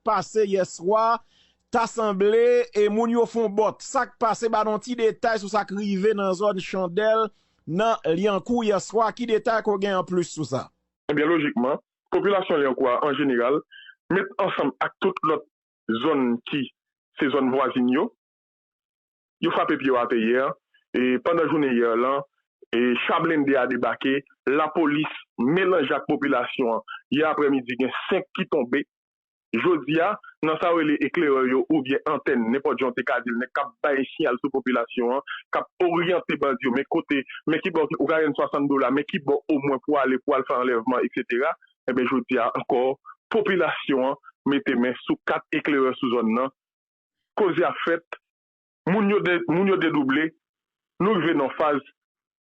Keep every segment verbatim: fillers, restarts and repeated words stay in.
pase yèswa, ta sanble e moun yo fon bòt. Sa k pase, ba n yon ti detay sou sa k rive nan zòn Chandèl, nan Lyankou yèswa. Ki detay ke w gen anplis sou sa? Ebyen, lojikman, popilasyon Lyankou a, an jeneral, met ansanm ak tout lòt zòn ki se zòn vwazin yo, yo frape pye yo atè yè, e pandan jounen yè lan, e cha blende a debake, lapolis melanje ak popilasyon an. Yè aprèmidi, gen senk ki tonbe. Jodi a, nan sa yo rele eklerè yo oubyen antèn, nenpòt jan w te ka di l, nèg k ap bay siyal sou popilasyon an, k ap oryante bandi yo, men kote, men ki bò ou ka jwenn swasant dola, men ki bò omwen pou ale, pou al fè anlèvman, etsetera. Ebyen, jodi a ankò, popilasyon an mete men sou kat eklerè sou zòn nan. Koze ap fèt, moun yo de, moun yo dedouble, nou rive nan faz,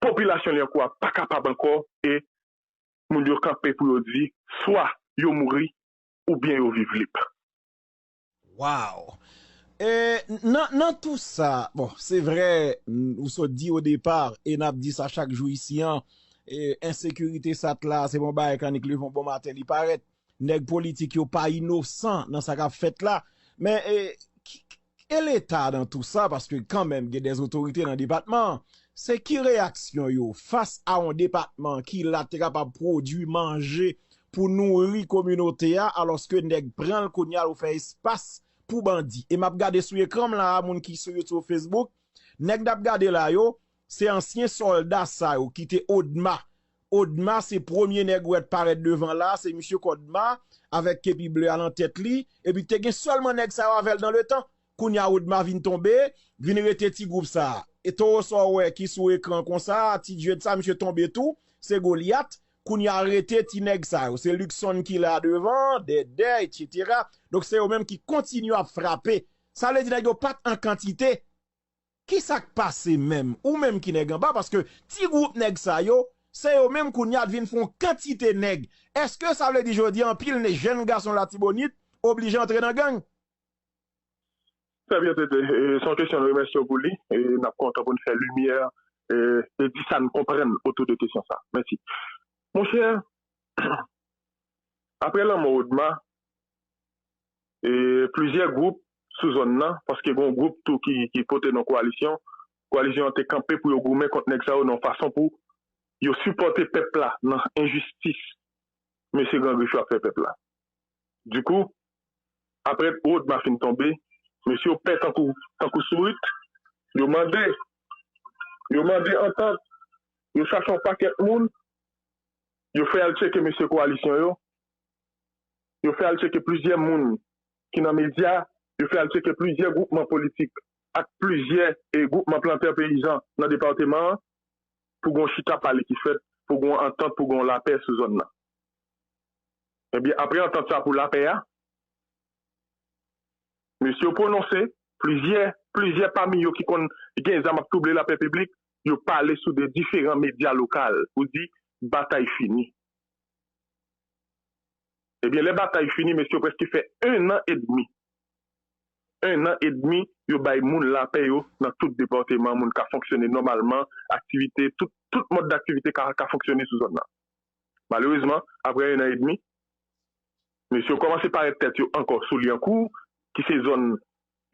popilasyon Lyankou a pa kapab ankò, e moun yo kanpe pou yo di, swa yo mouri, oubyen yo viv lib. Wow! E, nan, nan tou sa, bon, se vre, n- ou sot di o depa, e n ap di sa chak jou isi an, e, ensekirite sa t la, se bon bagay k annik leve yon bon maten, li parèt. Nèg politik yo pa inosan nan sa k ap fèt la. Men, e, ki- e Leta nan tou sa, paske kanmenm gen dèz otorite nan depatman an. Se ki reyaksyon yo fas a yon depatman ki la te kapab pwodui manje pou nouri kominote a, alòske nèg pran l kounye a, yo fè espas pou bandi. E m ap gade sou ekran m la a, moun ki sou YouTube, Facebook, nèg n ap gade la yo, se ansyen sòlda sa yo ki te ODMA. ODMA se premye nèg ou wè t parèt devan la, se misye k ODMA, avèk kepi ble a nan tèt li, epi te gen sèlman nèg sa yo avè l dan letan. Kounye a ODMA vin tonbe, vin rete ti gwoup sa a. E towo sa w wè ki sou ekran konsa, ti Djed sa, misye tonbe tou, se Golyat. Kounye a rete ti nèg sa yo, se Luckson ki la devan, Dèdè, etsetera. Donk se yo menm ki kontinye ap frape. Sa vle di nèg yo pa t an kantite. Ki sa k pase menm? Ou menm ki nèg anba, paske ti gwoup nèg sa yo, se yo menm kounye a t vin fè yon kantite nèg. Èske sa vle di jodi a anpil ne- jèn gason Latibonit oblije antre nan gang? Trè byen, Tete. E, se yon kesyon n remèsye w pou li. E n ap kontan pou n fè limyè, e, e di sa n konprann otou de kesyon sa. Mèsi. Monchè, apre lanmò ODMA, e, plizyè gwoup sou zòn nan, paske gen yon gwoup tou ki, ki pote non kowalisyon. Kowalisyon an te kanpe pou yo goumen kont nèg sa yo nan yon fason pou yo sipòte pèp la nan enjistis mesye Gran Grif yo ap fè pèp la. Dikou, apre ODMA fin tonbe, mesye yo pè tankou, tankou sourit, yo mande, yo mande antant, yo chache yon pakèt moun, yo fè al tcheke mesye kowalisyon yo, yo fè al tcheke plizyè moun ki nan medya, yo fè al tcheke plizyè gwoupman politik ak plizyè, e, gwoupman plantè peyizan nan depatman an, pou gen yon chita pale ki fèt, pou gen yon antant, pou gen yon lapè sou zòn nan. Ebyen, apre antant sa pou lapè a, mesye yo pwononse, plizyè, plizyè pami yo ki konn gen zam ap twouble lapè piblik, yo pale sou de diferan medya lokal pou di batay fini. Ebyen, lè batay fini, mesye yo prèske fè en an edmi. En an edmi, yo bay moun lapè yo nan tout depatman, moun ka fonksyone nòmalman, aktivite, tout, tout mòd daktivite ka, ka fonksyone sou zòn nan. Malerezman, apre en an edmi, mesye yo kòmanse parèt tèt yo ankò sou Lyankou, ki se zòn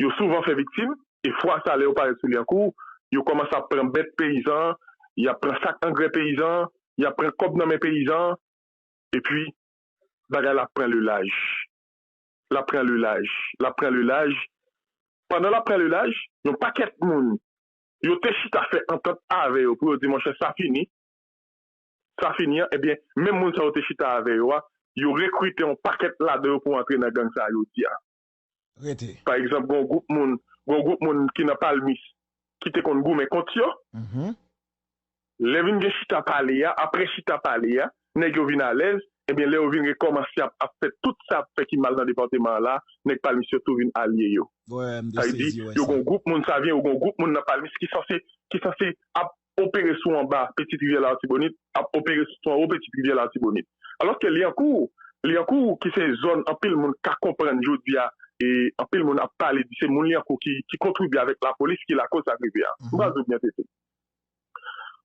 yo souvan fè viktim, e fwa sa lè yo parèt sou Lyankou, yo kòmanse ap pran bèt peyizan an, y ap pran sak angrè peyizan an, y ap pran kòb nan men peyizan an, epi bagay la ap pran le laj. L ap pran le laj. L ap pran le laj. Pandan l ap pran le laj, yon pakèt moun, yo te chita fè antant avè yo pou yo di, monchè, sa fini. Sa fini an, ebyen, menm moun sa yo te chita avè yo a, yo rekrite yon pakèt ladan yo pou antre nan gang sa a jodi a. Rete. Pa egzanp, gen yon gwoup moun, gen yon gwoup moun ki nan Palmis, ki te konn goumen kont yo. Mhm. Lè vin gen chita pale a, apre chita pale a, nèg yo vin alèz, ebyen, lè yo vin rekòmanse ap, ap fè tout sa ap fè ki mal nan depatman an la, nèg Palmis yo tou vin alye yo. Wè, m te sezi wè sa. Sa vle di, yo gen yon gwoup moun, sa vyen, yo gen yon gwoup moun nan Palmis ki sanse, ki sanse ap opere sou anba Pitit Rivyè Latibonit, ap opere sou anwo Pitit Rivyè Latibonit. Alòske Lyankou, Lyankou ki se zòn anpil moun ka konprann jodi a, e anpil moun ap pale di se moun Lyankou ki, ki kontribye avèk lapolis ki lakoz sa k rive a. M pral di w byen, Tete.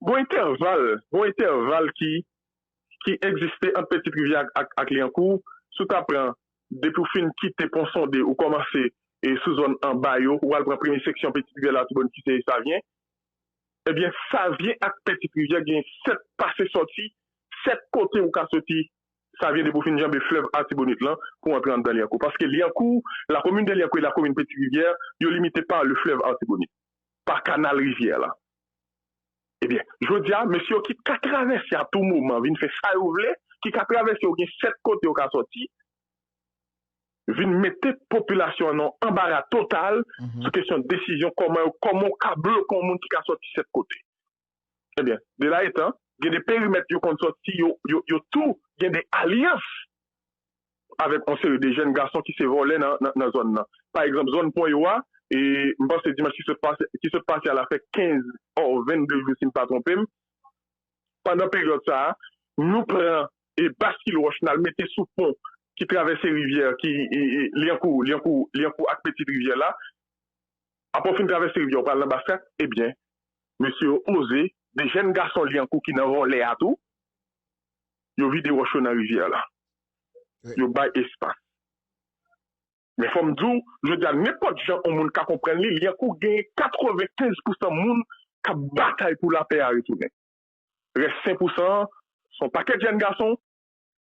Gon entèval, gon entèval ki, ki egziste ant Pitit Rivyè ak, ak, ak Lyankou, si w ta pran depi w fin kite Pon Sonde, ou kòmanse e sou zòn anba yo, ou al pran premye seksyon Petite Rivière Latibonit ki se Savyen. Ebyen, Savyen ak Petite Rivière gen sèt pase sòti, sèt kote ou ka soti Savyen depi w fin janbe flèv Latibonit lan pou antre anndan Lyankou. Paske Lyankou, la commune de Lyankou et la commune Petite Rivière, yo limite par le fleuve Latibonit, pa kanal rivyè la. Ebyen, jodi a, mesye yo ki ka travèse a tou moman, vin fè sa yo vle, ki ka travèse yo gen sèt kote yo ka sòti, vin mete popilasyon an nan anbara total sou kesyon desizyon kòman yo, kòman yo ka bloke yon moun ki ka sòti sèt kote. Ebyen, de la etan, gen de perimèt yo konn sòti, yo, yo, yo tou gen de alyans avèk yon seri de jèn gason ki se vòlè nan, nan, nan zòn nan. Pa egzanp, zòn Pon yo a, e m panse dimanch ki sot pase, ki sot pase a la fè kenz or vennde jou, si m pa twonpe m. Pandan peryòd sa a, nou pran e baskil wòch n al mete sou pon ki travèse rivyè, ki e, e, Lyankou, Lyankou, Lyankou ak Petite Rivière la. Apre w fin travèse rivyè, w pral nan Baskak, ebyen, mesye yo oze, de jèn gason Lyankou ki nan vòlè a tou, yo vide wòch yo nan rivyè la. Yo bay espas. Men fò m di w, jodi a, nenpòt jan yon moun ka konprann li, Lyankou genyen katrevenkenz pousan moun k ap batay pou lapè a retounen. Rès senk pousan an, se yon pakèt jèn gason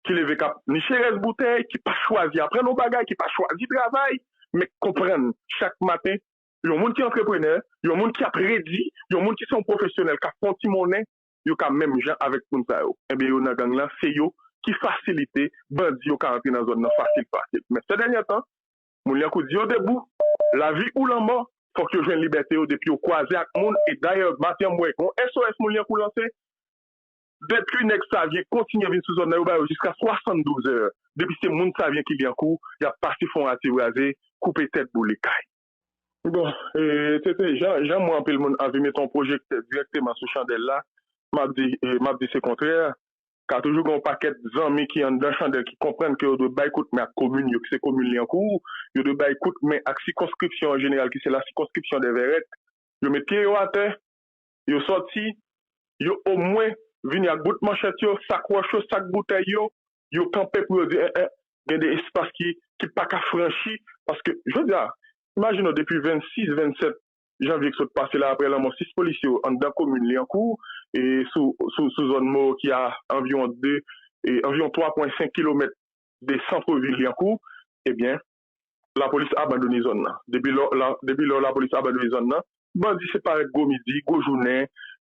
ki leve k ap niche rès boutèy, ki pa chwazi aprann yon bagay, ki pa chwazi travay, men k konprann chak maten, yon moun ki antreprenè, yon moun ki ap redi, yon moun ki se yon pwofesyonèl k ap fè yon ti monnen, yo ka menm jan avèk moun sa yo. Ebyen, yo nan gang lan, se yo ki fasilite bandi yo ka antre nan zòn nan fasil, fasil. Men sè dènye tan, moun Lyankou di yo debou, lavi ou lanmò, fòk yo jwenn libète yo depi yo kwaze ak moun, e dayè, maten an m wè, yon S O S moun Lyankou lanse, depi nèg Savyen kontinye vin sou zòn nan, yo ba yo jiska swasanndouz è. Depi se moun Savyen ki Lyankou, y ap pase fè yon rate braze, koupe tèt boule kay. Bon, e, T T, jan, jan m wè anpil moun anvi mete yon pwojektè dirèkteman sou chandèl la, m ap di, e, m ap di se kontrè. Ka toujou gen yon pakèt zanmi ki anndan chandèl ki konprann ke yo dwe bay kout men ak komin yo, ki se komin Lyankou, yo dwe bay kout men ak sikonskripsyon an jeneral, ki se la sikonskripsyon dè Vèrèt. Yo met pye yo atè, yo sòti, yo omwen vini ak bout manchèt yo, sak wòch yo, sak boutèy yo, yo kanpe pou yo di, en, en, gen de espas ki, ki pa ka franchi, paske, jodi a, imajine w, depi vennsis, vennsèt janvye ki sot pase la, apre lanmò sis polisye yo anndan komin Lyankou, e sou, sou, sou zòn Mowoki a, anviwon de, e anviwon twa pwen senk kilomèt de sant vil Lyankou, ebyen, lapolis abandone zòn nan. Depi lò, la, depi lò lapolis abandone zòn nan, bandi se parèt gwo midi, gwo jounen,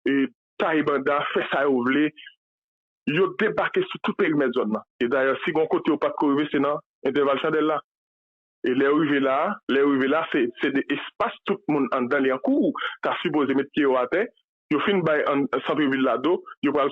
e taye banda, fè sa yo vle, yo debake sou tout perimèt zòn nan. E dayè, si gen yon kote yo pa t ko rive, se nan entèval chandèl la. E lè yo rive la, lè yo rive la, se, se de espas tout moun anndan Lyankou ta sipoze met pye yo atè. Yo fin bay an, sant vil la do, yo pral